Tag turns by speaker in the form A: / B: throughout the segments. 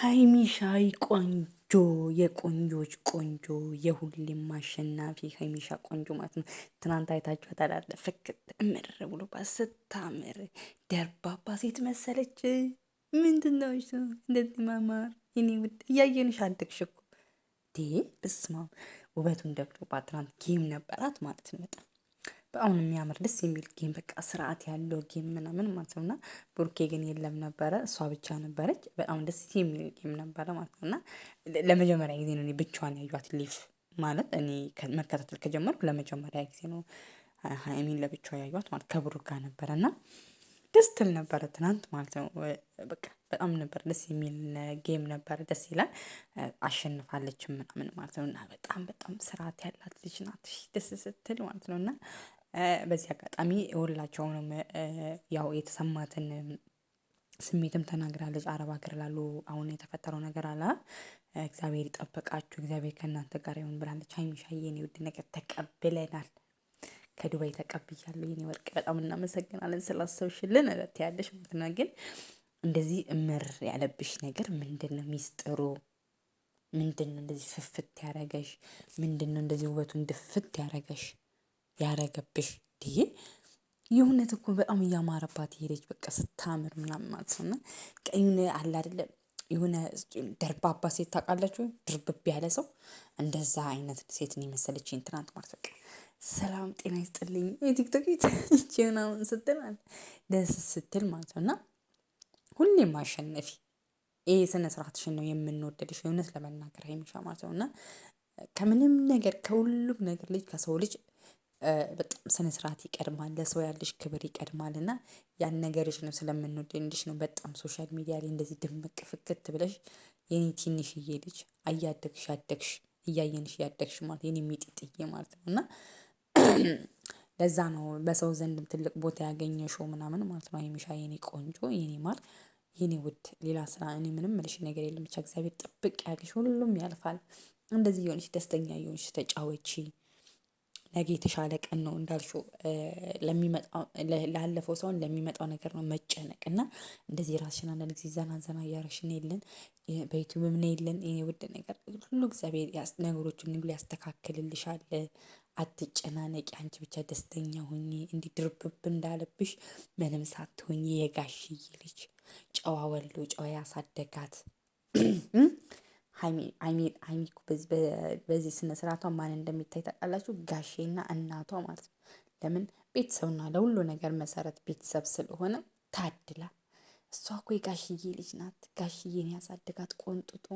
A: ሀይሚሻይ ቆንጆ የቆንጆች ቆንጆ የሁሌም አሸናፊ ሀይሚሻ ቆንጆ ማለት ነው። ትናንት አይታችኋታል አይደለ? ፍክት እምር ብሎባት ስታምር ደርባባ ሴት መሰለች። ምንድን ነው እሱ እንደዚህ ማማር? የኔ ውድ እያየንሽ አደግሽ እኮ በስመ አብ ውበቱን ደብዶባት ትናንት game ነበራት ማለት ነው በጣም በጣም የሚያምር ደስ የሚል game፣ በቃ ስርዓት ያለው game ምናምን ማለት ነው። እና ብሩኬ ግን የለም ነበረ፣ እሷ ብቻ ነበረች። በጣም ደስ የሚል game ነበረ ማለት ነው። እና ለመጀመሪያ ጊዜ ነው እኔ ብቻዋን ያዩት live ማለት እኔ መከታተል ከጀመርኩ ለመጀመሪያ ጊዜ ነው ሀይሚን ለብቻዋ ያዩት ማለት ከብሩክ ጋር ነበረ እና ደስ ትል ነበረ ትናንት ማለት ነው። በቃ በጣም ነበር ደስ የሚል game ነበረ። ደስ ይላል። አሸንፋለች ምናምን ማለት ነው። እና በጣም በጣም ስርዓት ያላት ልጅ ናት ደስ ስትል ማለት ነው። እና በዚህ አጋጣሚ ሁላቸውንም ያው የተሰማትን ስሜትም ተናግራለች። አረብ ሀገር ላሉ አሁን የተፈጠረው ነገር አለ። እግዚአብሔር ይጠብቃችሁ፣ እግዚአብሔር ከእናንተ ጋር ይሁን ብላለች። ሀይሚሻዬ የኔ ውድ ነገር ተቀብለናል። ከዱባይ ተቀብያለሁ የኔ ወርቅ፣ በጣም እናመሰግናለን ስላሰብሽልን ያለሽ ማለት ነው። ግን እንደዚህ እምር ያለብሽ ነገር ምንድን ነው ሚስጥሩ? ምንድን ነው እንደዚህ ፍፍት ያረገሽ? ምንድን ነው እንደዚህ ውበቱን ድፍት ያረገሽ ያረገብሽ? ይሄ የእውነት እኮ በጣም እያማረባት ሄደች። በቃ ስታምር ምናምን ማለት ነው። እና ቀዩን አለ አይደለም የሆነ ደርባባ ሴት ታውቃላችሁ፣ ድርብብ ያለ ሰው እንደዛ አይነት ሴት ነው የመሰለችኝ ትናንት ማለት በቃ ሰላም ጤና ይስጥልኝ የቲክቶክ ምናምን ስትል ማለት ደስ ስትል ማለት ነው። እና ሁሌም አሸነፊ ይሄ ስነ ስርዓትሽን ነው የምንወደድሽ የእውነት ለመናገር ሀይሚሻ ማለት ነው። እና ከምንም ነገር ከሁሉም ነገር ልጅ ከሰው ልጅ በጣም ስነ ስርዓት ይቀድማል፣ ለሰው ያለሽ ክብር ይቀድማል። እና ያን ነገርሽ ነው ስለምንወደድሽ ነው በጣም social media ላይ እንደዚህ ድምቅ ፍክት ብለሽ የኔ ትንሽዬ ልጅ አያደግሽ ያደግሽ እያየንሽ ያደግሽ ማለት የኔ ሚጢጥዬ ማለት ነው። እና ለዛ ነው በሰው ዘንድም ትልቅ ቦታ ያገኘሽው ምናምን ማለት ነው። ሀይሚሻ የኔ ቆንጆ የኔ ማር የኔ ውድ ሌላ ስራ እኔ ምንም ምልሽ ነገር የለም። ብቻ እግዚአብሔር ጥብቅ ያድርግሽ። ሁሉም ያልፋል። እንደዚህ የሆንሽ ደስተኛ የሆንሽ ተጫወቺ። ነገ የተሻለ ቀን ነው እንዳልሽው ለሚመጣው ላለፈው ሰውን ለሚመጣው ነገር ነው መጨነቅ እና እንደዚህ ራስሽን አንዳንድ ጊዜ ዘና ዘና እያረግሽ ነይልን፣ በዩቲዩብም ነይልን። የኔ ውድ ነገር ሁሉ እግዚአብሔር ነገሮችን ሁሉ ያስተካክልልሻል። አትጨናነቂ፣ አንቺ ብቻ ደስተኛ ሁኚ። እንዲህ ድርብብ እንዳለብሽ ምንም ሳትሆኚ የጋሽዬ ልጅ ጨዋ ወልዶ ጨዋ ያሳደጋት ሀይሚ እኮ በዚህ ስነ ስርዓቷ ማን እንደሚታይ ታውቃላችሁ? ጋሼና እናቷ ማለት ነው። ለምን ቤተሰብና ለሁሉ ነገር መሰረት ቤተሰብ ስለሆነ ታድላ። እሷ እኮ የጋሽዬ ልጅ ናት። ጋሽዬን ያሳደጋት ቆንጥጦ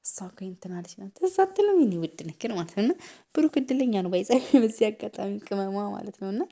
A: እሷ እኮ የእንትና ልጅ ናት። እዛ አትልም የኔ ውድ ነገር ማለት ነው። እና ብሩክ እድለኛ ነው ባይዛ በዚህ አጋጣሚ ቅመሟ ማለት ነው። እና